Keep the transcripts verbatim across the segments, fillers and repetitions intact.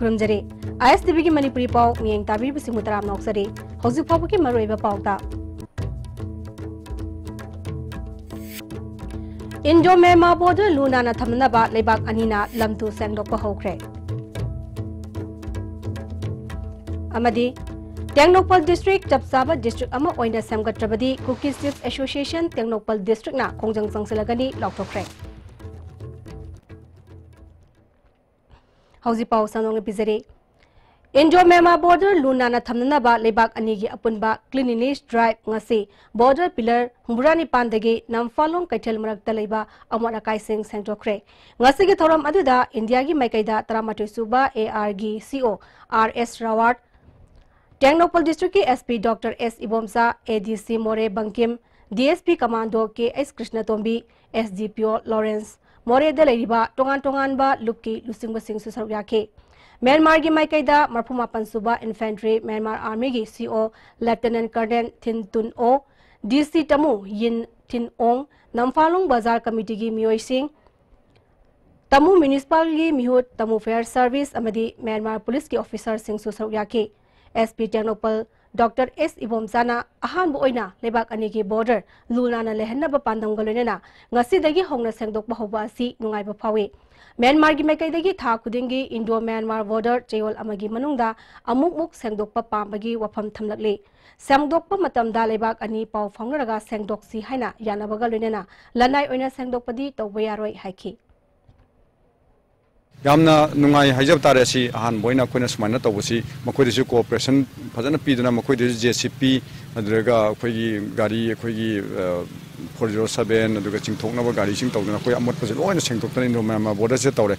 ꯈꯨꯔꯨꯝꯖꯔꯤ꯫ ꯑꯥꯏ ꯑꯦꯁ T ꯚꯤꯒꯤ ꯃꯅꯤꯄꯨꯔꯤ ꯄꯥꯎ ꯃꯤꯠꯌꯦꯡ ꯇꯥꯕꯤꯔꯤꯕꯁꯤꯡꯕꯨ ꯇꯔꯥꯝꯅ ꯑꯣꯛꯆꯔꯤ꯫ ꯍꯧꯖꯤꯛ ꯐꯥꯎꯕꯒꯤ ꯃꯔꯨꯑꯣꯏꯕ ꯄꯥꯎ ꯇꯥ꯫ ꯏꯟꯗꯣ ꯃ꯭ꯌꯥꯟꯃꯥꯔ ꯕꯣꯔꯗꯔ ꯂꯨ ꯅꯥꯟꯅ ꯊꯝꯅꯅꯕ ꯂꯩꯕꯥꯛ ꯑꯅꯤꯅ ꯂꯝ ꯇꯨ ꯁꯦꯡꯗꯣꯛꯄ ꯍꯧꯈ꯭ꯔꯦ꯫ ꯑꯃꯗꯤ ꯇꯦꯡꯅꯧꯄꯜ ꯗꯤꯁꯇ꯭ꯔꯤꯛ ꯆꯞ ꯆꯥꯕ ꯗꯤꯁꯇ꯭ꯔꯤꯛ ꯑꯃ ꯑꯣꯏꯅ ꯁꯦꯝꯒꯠꯇ꯭ꯔꯕꯗꯤ ꯀꯨꯀꯤ ꯆꯤꯐ ꯑꯦꯁꯣꯁꯤꯌꯦꯁꯟ ꯇꯦꯡꯅꯧꯄꯜ ꯗꯤꯁꯇ꯭ꯔꯤꯛꯅ ꯈꯣꯡꯖꯪ ꯆꯪꯁꯤꯜꯂꯒꯅꯤ ꯂꯥꯎꯊꯣꯛꯈ꯭ꯔꯦ꯫ ꯍꯧꯖꯤꯛ ꯄꯥꯎ ꯁꯟꯗꯣꯛꯅ ꯄꯤꯖꯔꯤ꯫ ꯏꯟꯗꯣ ꯃ꯭ꯌꯥꯟꯃꯥꯔ ꯕꯣꯔꯗꯔ ꯂꯨ ꯅꯥꯟꯅ ꯊꯝꯅꯅꯕ ꯂꯩꯕꯥꯛ ꯑꯅꯤꯒꯤ ꯑꯄꯨꯟꯕ cleanliness drive ꯉꯁꯤ ꯕꯣꯔꯗꯔ ꯄꯤꯂꯔ ꯍꯨꯝꯐꯨꯇꯔꯥ ꯅꯤꯄꯥꯟꯗꯒꯤ ꯅꯝꯐꯥꯂꯣꯡ ꯀꯩꯊꯦꯜ ꯃꯔꯛꯇ ꯂꯩꯕ ꯑꯃꯣꯠ ꯑꯀꯥꯏꯁꯤꯡ ꯁꯦꯡꯗꯣꯛꯈ꯭ꯔꯦ꯫ ꯉꯁꯤꯒꯤ ꯊꯧꯔꯝ ꯑꯗꯨꯗ ꯏꯟꯗꯤꯌꯥꯒꯤ ꯃꯥꯏꯀꯩꯗ ꯇꯔꯥꯃꯥꯊꯣꯏ ꯁꯨꯕ ꯑꯦ ꯑꯥꯔꯒꯤ ꯁꯤ ꯑꯣ ꯑꯥꯔ ꯑꯦꯁ ꯔꯥꯋꯥꯠ, ꯇꯦꯡꯅꯧꯄꯜ ꯗꯤꯁꯇ꯭ꯔꯤꯛꯀꯤ ꯑꯦꯁ ꯄꯤ ꯗꯣꯛꯇꯔ ꯑꯦꯁ ꯏꯕꯣꯝꯆꯥ, ꯑꯦ ꯗꯤ ꯁꯤ ꯃꯣꯔꯦ Bangkim, D S P commando ꯀꯦ ꯑꯩꯆ ꯀ꯭ꯔꯤꯁꯅꯇꯣꯝꯕꯤ, ꯑꯦꯁ ꯗꯤ ꯄꯤ ꯑꯣ ꯂꯣꯔꯦꯟꯁ, ꯃꯣꯔꯦꯗ ꯂꯩꯔꯤꯕ ꯇꯣꯉꯥꯟ ꯇꯣꯉꯥꯟꯕ ꯂꯨꯞꯀꯤ ꯂꯨꯆꯤꯡꯕꯁꯤꯡꯁꯨ ꯁꯔꯨꯛ ꯌꯥꯈꯤ꯫ ꯃ꯭ꯌꯥꯟꯃꯥꯔꯒꯤ ꯃꯥꯏꯀꯩꯗ ꯃꯔꯐꯨ ꯃꯥꯄꯟ ꯁꯨꯕ ꯏꯟꯐꯦꯟꯇ꯭ꯔꯤ ꯃ꯭ꯌꯥꯟꯃꯥꯔ ꯑꯥꯔꯃꯤꯒꯤ ꯁꯤ ꯑꯣ ꯂꯦꯐꯇꯤꯅꯦꯟ ꯀꯔꯅꯦꯜ ꯊꯤꯟ ꯇꯨꯟ ꯑꯣ, ꯗꯤ ꯁꯤ ꯇꯃꯨ ꯌꯤꯟ ꯊꯤꯟ ꯑꯣꯡ, ꯅꯝꯐꯥꯂꯣꯡ ꯕꯖꯥꯔ ꯀꯃꯤꯇꯤꯒꯤ ꯃꯤꯑꯣꯏꯁꯤꯡ, ꯇꯃꯨ ꯃ꯭ꯌꯨꯅꯤꯁꯤꯄꯥꯜꯒꯤ ꯃꯤꯍꯨꯠ, ꯇꯃꯨ ꯐꯥꯌꯔ ꯁꯔꯚꯤꯁ ꯑꯃꯗꯤ ꯃ꯭ꯌꯥꯟꯃꯥꯔ ꯄꯨꯂꯤꯁꯀꯤ ꯑꯣꯐꯤꯁꯥꯔꯁꯤꯡꯁꯨ ꯁꯔꯨꯛ ꯌꯥꯈꯤ꯫ ꯑꯦꯁ ꯄꯤ ꯇꯦꯡꯅꯧꯄꯜ ꯗꯣꯛꯇꯔ ꯑꯦꯁ ꯏꯕꯣꯝꯆꯥꯅ ꯑꯍꯥꯟꯕ ꯑꯣꯏꯅ ꯂꯩꯕꯥꯛ ꯑꯅꯤꯒꯤ ꯕꯣꯔꯗꯔ ꯂꯨ ꯅꯥꯟꯅ ꯂꯩꯍꯟꯅꯕ ꯄꯥꯟꯗꯝꯒ ꯂꯣꯏꯅꯅ ꯉꯁꯤꯗꯒꯤ ꯍꯧꯅ ꯁꯦꯡꯗꯣꯛꯄ ꯍꯧꯕ ꯑꯁꯤ ꯅꯨꯡꯉꯥꯏꯕ ꯐꯥꯎꯏ꯫ ꯃ꯭ꯌꯥꯟꯃꯥꯔꯒꯤ ꯃꯥꯏꯀꯩꯗꯒꯤ ꯊꯥ ꯈꯨꯗꯤꯡꯒꯤ ꯏꯟꯗꯣ ꯃ꯭ꯌꯥꯟꯃꯥꯔ ꯕꯣꯔꯗꯔ ꯆꯌꯣꯜ ꯑꯃꯒꯤ ꯃꯅꯨꯡꯗ ꯑꯃꯨꯛ ꯃꯨꯛ ꯁꯦꯡꯗꯣꯛꯄ ꯄꯥꯝꯕꯒꯤ ꯋꯥꯐꯝ ꯊꯝꯂꯛꯂꯤ꯫ ꯁꯦꯡꯗꯣꯛꯄ ꯃꯇꯝꯗ ꯂꯩꯕꯥꯛ ꯑꯅꯤ ꯄꯥꯎ ꯐꯥꯎꯅꯔꯒ ꯁꯦꯡꯗꯣꯛꯁꯤ ꯍꯥꯏꯅ ꯌꯥꯅꯕꯒ ꯂꯣꯏꯅꯅ ꯂꯅꯥꯏ ꯑꯣꯏꯅ ꯁꯦꯡꯗꯣꯛꯄꯗꯤ ꯇꯧꯕ ꯌꯥꯔꯣꯏ ꯍꯥꯏꯈꯤ꯫ ꯌꯥꯝꯅ ꯅꯨꯡꯉꯥꯏ ꯍꯥꯏꯖꯕ ꯇꯥꯔꯦ꯫ ꯑꯁꯤ ꯑꯍꯥꯟꯕ ꯑꯣꯏꯅ ꯑꯩꯈꯣꯏꯅ ꯁꯨꯃꯥꯏꯅ ꯇꯧꯕꯁꯤ, ꯃꯈꯣꯏꯗꯁꯨ cooperation ꯐꯖꯅ ꯄꯤꯗꯨꯅ, ꯃꯈꯣꯏꯗꯁꯨ ꯖꯦ ꯁꯤ ꯄꯤ, ꯑꯗꯨꯒ ꯑꯩꯈꯣꯏꯒꯤ ꯒꯥꯔꯤ, ꯑꯩꯈꯣꯏꯒꯤ, ꯑ, four zero seven, ꯑꯗꯨꯒ ꯆꯤꯡꯊꯣꯛꯅꯕ ꯒꯥꯔꯤꯁꯤꯡ ꯇꯧꯗꯨꯅ ꯑꯩꯈꯣꯏ ꯑꯃꯣꯠꯄꯁꯦ ꯂꯣꯏꯅ ꯁꯦꯡꯗꯣꯛꯇꯅ ꯏꯟꯗꯣ ꯃ꯭ꯌꯥꯟꯃꯥꯔ ꯕꯣꯔꯗꯔꯁꯤꯗ ꯇꯧꯔꯦ꯫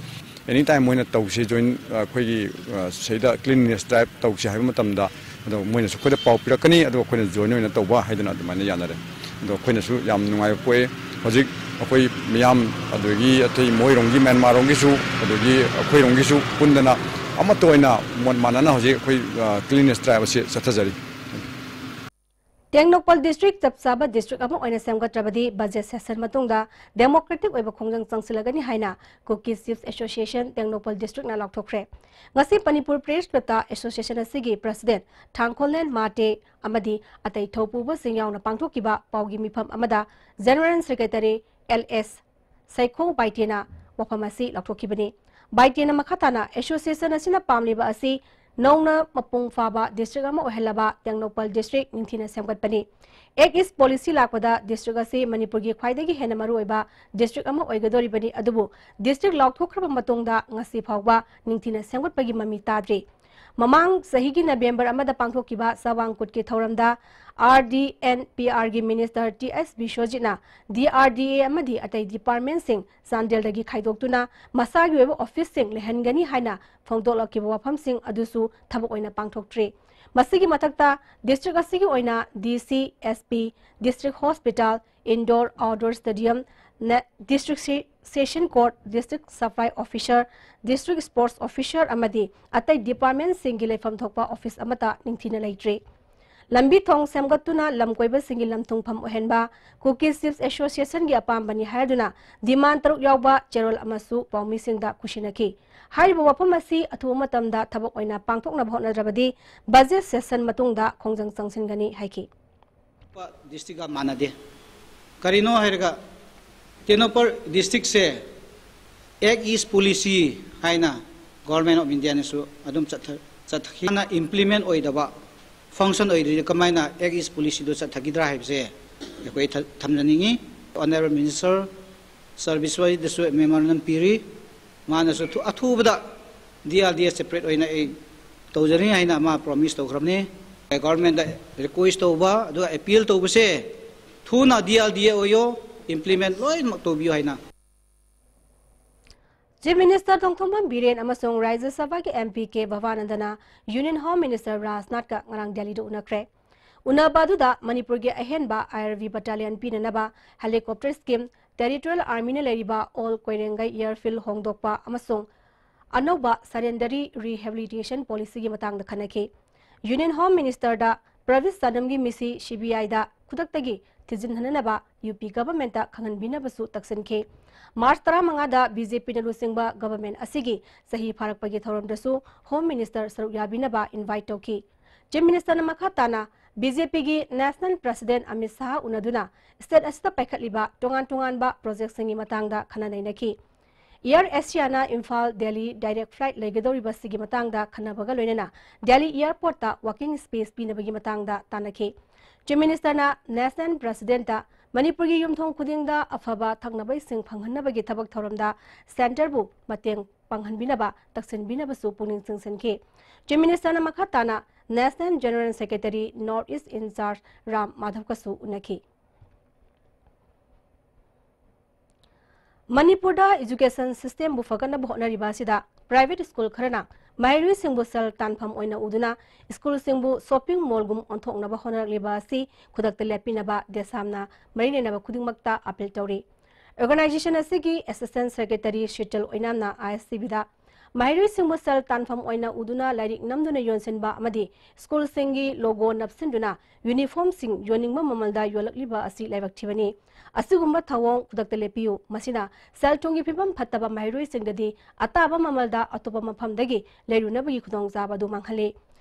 Any time ꯃꯣꯏꯅ ꯇꯧꯁꯤ, join, ꯑꯩꯈꯣꯏꯒꯤ, ꯑ, ꯁꯤꯗ cleanliness drive ꯇꯧꯁꯤ ꯍꯥꯏꯕ ꯃꯇꯝꯗ, ꯑꯗꯣ ꯃꯣꯏꯅꯁꯨ ꯑꯩꯈꯣꯏꯗ ꯄꯥꯎ ꯄꯤꯔꯛꯀꯅꯤ, ꯑꯗꯣ ꯑꯩꯈꯣꯏꯅ join ꯑꯣꯏꯅ ꯇꯧꯕ ꯍꯥꯏꯗꯅ ꯑꯗꯨꯃꯥꯏꯅ ꯌꯥꯅꯔꯦ꯫ ꯑꯗꯣ ꯑꯩꯈꯣꯏꯅꯁꯨ ꯌꯥꯝ ꯅꯨꯡꯉꯥꯏꯕ ꯄꯣꯛꯑꯦ꯫ ꯍꯧꯖꯤꯛ ꯑꯩꯈꯣꯏ ꯃꯤꯌꯥꯝ, ꯑꯗꯒꯤ ꯑꯇꯩ ꯃꯣꯏꯔꯣꯝꯒꯤ, ꯃ꯭ꯌꯥꯟꯃꯥꯔꯔꯣꯝꯒꯤꯁꯨ, ꯑꯗꯒꯤ ꯑꯩꯈꯣꯏꯔꯣꯝꯒꯤꯁꯨ ꯄꯨꯟꯗꯅ ꯑꯃꯠꯇ ꯑꯣꯏꯅ ꯃꯣꯠ ꯃꯥꯟꯅꯅ ꯍꯧꯖꯤꯛ ꯑꯩꯈꯣꯏ, ꯑ, cleanliness drive ꯑꯁꯤ ꯆꯠꯊꯖꯔꯤ꯫ ꯇꯦꯡꯅꯧꯄꯜ district ꯆꯞ ꯆꯥꯕ district ꯑꯃ ꯑꯣꯏꯅ ꯁꯦꯝꯒꯠꯇ꯭ꯔꯕꯗꯤ budget session ꯃꯇꯨꯡꯗ democratic ꯑꯣꯏꯕ ꯈꯣꯡꯖꯪ ꯆꯪꯁꯤꯜꯂꯒꯅꯤ ꯍꯥꯏꯅ Kuki Chiefs Association ꯇꯦꯡꯅꯧꯄꯜ districtꯅ ꯂꯥꯎꯊꯣꯛꯈ꯭ꯔꯦ꯫ ꯉꯁꯤ ꯃꯅꯤꯄꯨꯔ Press Clubꯇ association ꯑꯁꯤꯒꯤ president ꯊꯥꯡꯈꯣꯜꯅꯦꯟ ꯃꯥꯇꯦ ꯑꯃꯗꯤ ꯑꯇꯩ ꯊꯧꯄꯨꯕꯁꯤꯡ ꯌꯥꯎꯅ ꯄꯥꯡꯊꯣꯛꯈꯤꯕ ꯄꯥꯎꯒꯤ ꯃꯤꯐꯝ ꯑꯃꯗ general secretary L S ꯁꯩꯈꯣꯡ ꯕꯥꯏꯇꯦꯅ ꯋꯥꯐꯝ ꯑꯁꯤ ꯂꯥꯎꯊꯣꯛꯈꯤꯕꯅꯤ꯫ ꯕꯥꯏꯇꯦꯅ ꯃꯈꯥ ꯇꯥꯅ association ꯑꯁꯤꯅ ꯄꯥꯝꯂꯤꯕ ꯑꯁꯤ ꯅꯧꯅ ꯃꯄꯨꯡ ꯐꯥꯕ district ꯑꯃ ꯑꯣꯏꯍꯜꯂꯕ ꯇꯦꯡꯅꯧꯄꯜ district ꯅꯤꯡꯊꯤꯅ ꯁꯦꯝꯒꯠꯄꯅꯤ꯫ Act is policy ꯂꯥꯛꯄꯗ district ꯑꯁꯤ ꯃꯅꯤꯄꯨꯔꯒꯤ ꯈ꯭ꯋꯥꯏꯗꯒꯤ ꯍꯦꯟꯅ ꯃꯔꯨꯑꯣꯏꯕ district ꯑꯃ ꯑꯣꯏꯒꯗꯧꯔꯤꯕꯅꯤ, ꯑꯗꯨꯕꯨ district ꯂꯥꯎꯊꯣꯛꯈ꯭ꯔꯕ ꯃꯇꯨꯡꯗ ꯉꯁꯤ ꯐꯥꯎꯕ ꯅꯤꯡꯊꯤꯅ ꯁꯦꯝꯒꯠꯄꯒꯤ ꯃꯃꯤ ꯇꯥꯗ꯭ꯔꯤ꯫ ꯃꯃꯥꯡ ꯆꯍꯤꯒꯤ November ꯑꯃꯗ ꯄꯥꯡꯊꯣꯛꯈꯤꯕ ꯆꯋꯥꯡ ꯀꯨꯠꯀꯤ ꯊꯧꯔꯝꯗ R D N P R ꯒꯤ minister T S ꯕꯤꯁ꯭ꯋꯖꯤꯠꯅ D R D A ꯑꯃꯗꯤ ꯑꯇꯩ departmentꯁꯤꯡ ꯆꯥꯟꯗꯦꯜꯗꯒꯤ ꯈꯥꯏꯗꯣꯛꯇꯨꯅ ꯃꯁꯥꯒꯤ ꯑꯣꯏꯕ officeꯁꯤꯡ ꯂꯩꯍꯟꯒꯅꯤ ꯍꯥꯏꯅ ꯐꯣꯡꯗꯣꯛꯂꯛꯈꯤꯕ ꯋꯥꯐꯝꯁꯤꯡ ꯑꯗꯨꯁꯨ ꯊꯕꯛ ꯑꯣꯏꯅ ꯄꯥꯡꯊꯣꯛꯇ꯭ꯔꯤ꯫ ꯃꯁꯤꯒꯤ ꯃꯊꯛꯇ district ꯑꯁꯤꯒꯤ ꯑꯣꯏꯅ D C, S P, district hospital, indoor, outdoor stadium, na-, district se-, session court, district supply officer, district sports officer ꯑꯃꯗꯤ ꯑꯇꯩ departmentꯁꯤꯡꯒꯤ ꯂꯩꯐꯝ ꯊꯣꯛꯄ office ꯑꯃꯠꯇ ꯅꯤꯡꯊꯤꯅ ꯂꯩꯇ꯭ꯔꯤ꯫ ꯂꯝꯕꯤ ꯊꯣꯡ ꯁꯦꯝꯒꯠꯇꯨꯅ ꯂꯝ ꯀꯣꯏꯕꯁꯤꯡꯒꯤ ꯂꯝ ꯊꯨꯡꯐꯝ ꯑꯣꯏꯍꯟꯕ Kuki Chiefs Associationꯒꯤ ꯑꯄꯥꯝꯕꯅꯤ ꯍꯥꯏꯗꯨꯅ demand ꯇꯔꯨꯛ ꯌꯥꯎꯕ ꯆꯦꯔꯣꯜ ꯑꯃꯁꯨ ꯄꯥꯎꯃꯤꯁꯤꯡꯗ ꯈꯨꯠꯁꯤꯟꯅꯈꯤ꯫ ꯍꯥꯏꯔꯤꯕ ꯋꯥꯐꯝ ꯑꯁꯤ ꯑꯊꯨꯕ ꯃꯇꯝꯗ ꯊꯕꯛ ꯑꯣꯏꯅ ꯄꯥꯡꯊꯣꯛꯅꯕ ꯍꯣꯠꯅꯗ꯭ꯔꯕꯗꯤ budget session ꯃꯇꯨꯡꯗ ꯈꯣꯡꯖꯪ ꯆꯪꯁꯤꯟꯒꯅꯤ ꯍꯥꯏꯈꯤ꯫ ꯑꯇꯣꯞꯄ districtꯀ ꯃꯥꯟꯅꯗꯦ꯫ ꯀꯔꯤꯅꯣ ꯍꯥꯏꯔꯒ ꯇꯦꯡꯅꯧꯄꯜ districtꯁꯦ Act is policy ꯍꯥꯏꯅ Government of Indiaꯅꯁꯨ ꯑꯗꯨꯝ ꯆꯠꯊ-, ꯆꯠꯊꯈꯤ꯫ ꯍꯥꯟꯅ implement ꯑꯣꯏꯗꯕ, function ꯑꯣꯏꯗ꯭ꯔꯗꯤ ꯀꯃꯥꯏꯅ Act is policyꯗꯨ ꯆꯠꯊꯈꯤꯗ꯭ꯔꯥ ꯍꯥꯏꯕꯁꯦ ꯑꯩꯈꯣꯏ ꯊ-, ꯊꯝꯖꯅꯤꯡꯉꯤ꯫ Honourable Minister Sir ꯕꯤꯁ꯭ꯋꯖꯤꯠꯇꯁꯨ memorandum ꯄꯤꯔꯤ꯫ ꯃꯥꯅꯁꯨ ꯊꯨ-, ꯑꯊꯨꯕꯗ D R D A separate ꯑꯣꯏꯅ ꯑꯩ ꯇꯧꯖꯅꯤ ꯍꯥꯏꯅ ꯃꯥ promise ꯇꯧꯈ꯭ꯔꯕꯅꯤ꯫ Governmentꯇ request ꯇꯧꯕ, ꯑꯗꯨꯒ appeal ꯇꯧꯕꯁꯦ ꯊꯨꯅ D R D A ꯑꯣꯏꯌꯣ, implement ꯂꯣꯏꯅꯃꯛ ꯇꯧꯕꯤꯌꯨ ꯍꯥꯏꯅ꯫ Chief Minister ꯅꯣꯡꯊꯣꯝꯕꯝ ꯕꯤꯔꯦꯟ ꯑꯃꯁꯨꯡ ꯔꯥꯖ꯭ꯌ ꯁꯚꯥꯒꯤ M P ꯀꯦ ꯚꯕꯥꯅꯟꯗꯅ Union Home Minister ꯔꯥꯖꯅꯥꯊꯀ ꯉꯔꯥꯡ ꯗꯦꯜꯂꯤꯗ ꯎꯅꯈ꯭ꯔꯦ꯫ ꯎꯅꯕ ꯑꯗꯨꯗ ꯃꯅꯤꯄꯨꯔꯒꯤ ꯑꯍꯦꯟꯕ I R V battalion ꯄꯤꯅꯅꯕ helicopter scheme, Territorial Armyꯅ ꯂꯩꯔꯤꯕ ꯑꯣꯜ ꯀꯣꯏꯔꯦꯡꯒꯩ airfield ꯍꯣꯡꯗꯣꯛꯄ ꯑꯃꯁꯨꯡ ꯑꯅꯧꯕ sedentary rehabilitation policyꯒꯤ ꯃꯇꯥꯡꯗ ꯈꯟꯅꯈꯤ꯫ Union Home Ministerꯗ ꯄ꯭ꯔꯕꯤꯁ ꯆꯥꯅꯝꯒꯤ ꯃꯤꯁꯤ ꯁꯤ ꯕꯤ ꯑꯥꯏꯗ ꯈꯨꯗꯛꯇꯒꯤ ꯊꯤꯖꯤꯟꯍꯟꯅꯅꯕ ꯌꯨ ꯄꯤ ꯒꯚꯔꯟꯃꯦꯟꯠꯇ ꯈꯪꯍꯟꯕꯤꯅꯕꯁꯨ ꯇꯛꯁꯤꯟꯈꯤ꯫ ꯃꯥꯔꯆ ꯇꯔꯥꯃꯉꯥꯗ ꯕꯤ ꯖꯦ ꯄꯤꯅ ꯂꯨꯆꯤꯡꯕ ꯒꯚꯔꯟꯃꯦꯟꯠ ꯑꯁꯤꯒꯤ ꯆꯍꯤ ꯐꯥꯔꯛꯄꯒꯤ ꯊꯧꯔꯝꯗꯁꯨ ꯍꯣꯝ ꯃꯤꯅꯤꯁꯇꯔ ꯁꯔꯨꯛ ꯌꯥꯕꯤꯅꯕ ꯏꯟꯚꯥꯏꯠ ꯇꯧꯈꯤ꯫ ꯆꯤꯐ ꯃꯤꯅꯤꯁꯇꯔꯅ ꯃꯈꯥ ꯇꯥꯅ ꯕꯤ ꯖꯦ ꯄꯤꯒꯤ ꯅꯦꯁꯅꯦꯜ ꯄ꯭ꯔꯁꯤꯗꯦꯟꯠ ꯑꯃꯤꯠ ꯁꯥꯍ ꯎꯅꯗꯨꯅ ꯁ꯭ꯇꯦꯠ ꯑꯁꯤꯗ ꯄꯥꯏꯈꯠꯂꯤꯕ ꯇꯣꯉꯥꯟ ꯇꯣꯉꯥꯟꯕ ꯄ꯭ꯔꯣꯖꯦꯛꯁꯤꯡꯒꯤ ꯃꯇꯥꯡꯗ ꯈꯟꯅ ꯅꯩꯅꯈꯤ꯫ ꯑꯦꯌꯔ ꯑꯦꯁꯤꯌꯥꯅ ꯏꯝꯐꯥꯜ ꯗꯦꯜꯂꯤ ꯗꯥꯏꯔꯦꯛ ꯐ꯭ꯂꯥꯏꯠ ꯂꯩꯒꯗꯧꯔꯤꯕꯁꯤꯒꯤ ꯃꯇꯥꯡꯗ ꯈꯟꯅꯕꯒ ꯂꯣꯏꯅꯅ ꯗꯦꯜꯂꯤ ꯑꯦꯌꯔꯄꯣꯔꯠꯇ ꯋꯥꯀꯤꯡ ꯁ꯭ꯄꯦꯁ ꯄꯤꯅꯕꯒꯤ ꯃꯇꯥꯡꯗ ꯇꯥꯟꯅꯈꯤ꯫ ꯆꯤꯐ ꯃꯤꯅꯤꯁꯇꯔꯅ ꯅꯦꯁꯅꯦꯜ ꯄ꯭ꯔꯁꯤꯗꯦꯟꯠꯇ ꯃꯅꯤꯄꯨꯔꯒꯤ ꯌꯨꯝꯊꯣꯡ ꯈꯨꯗꯤꯡꯗ ꯑꯐꯕ ꯊꯛꯅꯕ ꯏꯁꯤꯡ ꯐꯪꯍꯟꯅꯕꯒꯤ ꯊꯕꯛ ꯊꯧꯔꯝꯗ ꯁꯦꯟꯇꯔꯕꯨ ꯃꯇꯦꯡ ꯄꯥꯡꯍꯟꯕꯤꯅꯕ ꯇꯛꯁꯤꯟꯕꯤꯅꯕꯁꯨ ꯄꯨꯛꯅꯤꯡ ꯆꯤꯡꯁꯤꯟꯈꯤ꯫ ꯆꯤꯐ ꯃꯤꯅꯤꯁꯇꯔꯅ ꯃꯈꯥ ꯇꯥꯅ national general secretary north east in charge Ram ꯃꯥꯙꯕꯀꯁꯨ ꯎꯅꯈꯤ꯫ ꯃꯅꯤꯄꯨꯔꯗ ꯏꯖꯨꯀꯦꯁꯟ ꯁꯤꯁꯇꯦꯝꯕꯨ ꯐꯒꯠꯅꯕ ꯍꯣꯠꯅꯔꯤꯕ ꯑꯁꯤꯗ ꯄ꯭ꯔꯥꯏꯚꯦꯠ ꯁ꯭ꯀꯨꯜ ꯈꯔꯅ ꯃꯍꯩꯔꯣꯏꯁꯤꯡꯕꯨ ꯁꯦꯜ ꯇꯥꯟꯐꯝ ꯑꯣꯏꯅ ꯎꯗꯨꯅ ꯁ꯭ꯀꯨꯜꯁꯤꯡꯕꯨ ꯁꯣꯞꯄꯤꯡ ꯃꯣꯜꯒꯨꯝ ꯑꯣꯟꯊꯣꯛꯅꯕ ꯍꯣꯠꯅꯔꯛꯂꯤꯕ ꯑꯁꯤ ꯈꯨꯗꯛꯇ ꯂꯦꯞꯄꯤꯅꯕ ꯗꯦꯁꯥꯝꯅ ꯃꯔꯤ ꯂꯩꯅꯕ ꯈꯨꯗꯤꯡꯃꯛꯇ ꯑꯄꯤꯜ ꯇꯧꯔꯤ꯫ ꯑꯣꯔꯒꯅꯥꯏꯖꯦꯁꯟ ꯑꯁꯤꯒꯤ ꯑꯦꯁꯤꯁꯇꯦꯟꯠ ꯁꯦꯀ꯭ꯔꯦꯇꯔꯤ ꯁꯤꯇꯜ ꯑꯣꯏꯅꯥꯝꯅ ꯑꯥꯏ ꯑꯦꯁ ꯇꯤ ꯚꯤꯗ ꯃꯍꯩꯔꯣꯏꯁꯤꯡꯕꯨ ꯁꯦꯜ ꯇꯥꯟꯐꯝ ꯑꯣꯏꯅ ꯎꯗꯨꯅ ꯂꯥꯏꯔꯤꯛ ꯅꯝꯗꯨꯅ ꯌꯣꯟꯁꯤꯟꯕ ꯑꯃꯗꯤ ꯁ꯭ꯀꯨꯜꯁꯤꯡꯒꯤ ꯂꯣꯒꯣ ꯅꯞꯁꯤꯟꯗꯨꯅ ꯌꯨꯅꯤꯐꯣꯔꯝꯁꯤꯡ ꯌꯣꯟꯅꯤꯡꯕ ꯃꯃꯜꯗ ꯌꯣꯜꯂꯛꯂꯤꯕ ꯑꯁꯤ ꯂꯥꯏꯕꯛ ꯊꯤꯕꯅꯤ꯫ ꯑꯁꯤꯒꯨꯝꯕ ꯊꯧꯑꯣꯡ ꯈꯨꯗꯛꯇ ꯂꯦꯞꯄꯤꯌꯨ꯫ ꯃꯁꯤꯅ ꯁꯦꯜ ꯊꯨꯝꯒꯤ ꯐꯤꯕꯝ ꯐꯠꯇꯕ ꯃꯍꯩꯔꯣꯏꯁꯤꯡꯗꯗꯤ ꯑꯇꯥꯕ ꯃꯃꯜꯗ ꯑꯇꯣꯞꯄ ꯃꯐꯝꯗꯒꯤ ꯂꯩꯔꯨꯅꯕꯒꯤ ꯈꯨꯗꯣꯡꯆꯥꯕ ꯑꯗꯨ ꯃꯥꯡꯍꯜꯂꯤ꯫